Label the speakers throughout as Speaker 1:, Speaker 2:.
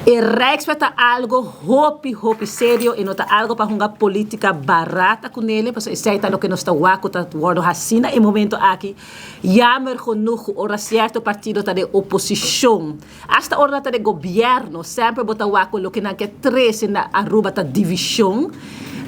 Speaker 1: E Rijkswet ta algo hopi hopi serio y no ta algo pa hunga politica barata cu nele, pasobra esey ta loke nos ta wak cu ta wordo haci na e momento aki. Jammer genoeg cu ora cierto partido ta den oposicion, hasta ora nan ta den gobierno, semper bo ta wak cu loke nan ke trece na Aruba ta division.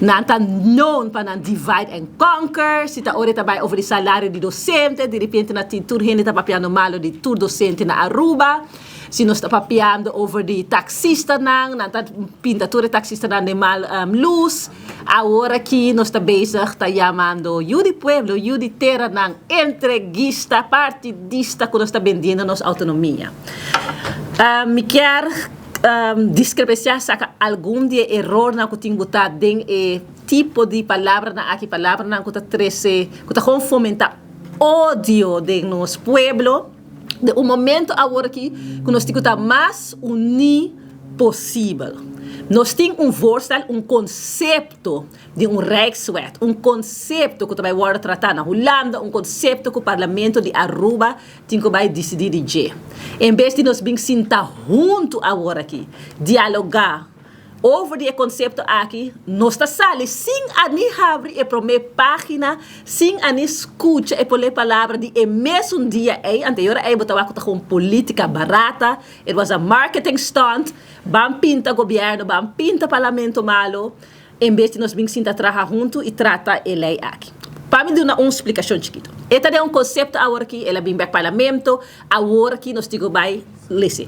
Speaker 1: Nan ta known pa nan divide and conquer. Si ta ora e ta bay over di salario di docente, diripiente nan tin tur hende ta papiando malo di tur docente na Aruba. Si nos ta papiando over di taxistanan, nan ta pinta tur e taxistanan den mal luz. Awor aki nos ta bezig ta yamando yu di pueblo, yu di teranan, entreguista, partidista ku nos ta bendiendo nos autonomia. Mi kier discrepencia saka algun di e erornan ku tin botá den e tipo di palabranan aki, palabranan ku ta trese, ku ta gewoon fomenta odio den nos pueblo. Den un momento awor aki ku nos tin ku ta mas uní posibel. Nos tin un voorstel, un konsepto di un Rijkswet, un konsepto ku ta bai wòrdu tratá na Hulanda, un konsepto ku Parlamento di Aruba tin ku bai disidí di dje. En bes di nos bin sinta huntu awor aki, dialogá, Over di e konsepto aki, nos ta sali sin a ni habri e promé página, sin a ni skucha e polé palabra di e mesun dia ei. Anto e ora ei bo ta wak ku ta gewoon polítika barata, it was a marketing stunt, ban pinta gobièrnu, ban pinta parlamento malo, en bes di nos bin sinta traha huntu i trata e lei aki. Pa mi duna un splikashon chikitu. E ta den un konsepto awor aki, el a bin bek parlamento, awor aki nos tin ku bai Lese.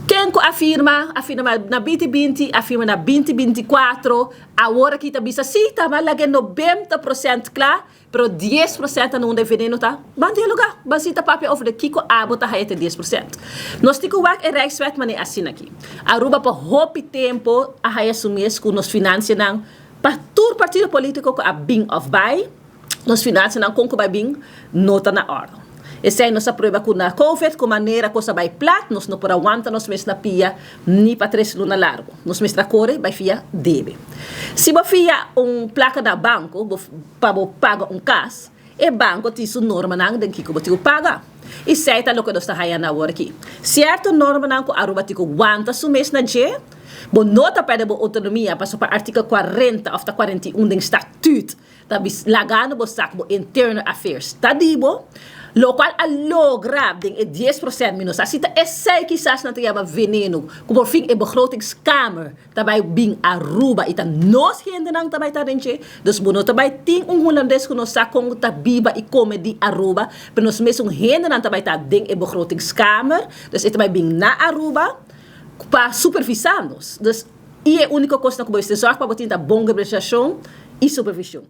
Speaker 1: Ken ku a firma, a firma na 2020, a firma na 2024, awor aki ta bisa si ta ban laga e 90% kla, pero 10% ta na unda e veneno ta, ban dialoga, ban sinta papia over di kiko abo ta haya te 10%. Nos tin ku wak e Rijkswet manera asina aki. Aruba pa hopi tempo a haya su mes ku nos finansianan pa tur partido politico ku a bin of bai, Nos finansanan kon ku bai bin no ta na òrdu. Esei nos a prueba ku na covid ku manera kos a bai plat nos no por a wanta nos mes na pia ni pa tres luna largu. Nos mester a kore bai fia debe. Si bo fia un plaka na banko bo pa bo paga un kas, e banko tin su normanan den kiko bo tin ku paga. Esei ta loke nos ta haña na awor aki. Sierto normanan ku Aruba tin ku wanta su mes na dje, bo no ta pèrdè bo outonomia pasobra pa artikel 40 òf ta 41 den statuut Ta bis lagando bo sak bo internal affairs ta di bo, locual a logra den e 10% mi no sa si ta esey kisas nan ta yama veneno cu por fin e begrotingskamer ta bay bin Aruba y ta nos hendenan ta bay ta den dje, dus bo no ta bay tin un Hulandes cu no sa con ta biba y come di Aruba, pero nos mesun hendenan ta bay ta den e begrotingskamer, dus e ta bay bin na Aruba pa supervisa nos, dus. I e úniko kosnan ku bo mester sòrg pa bo tin ta bon representashon i supervishon.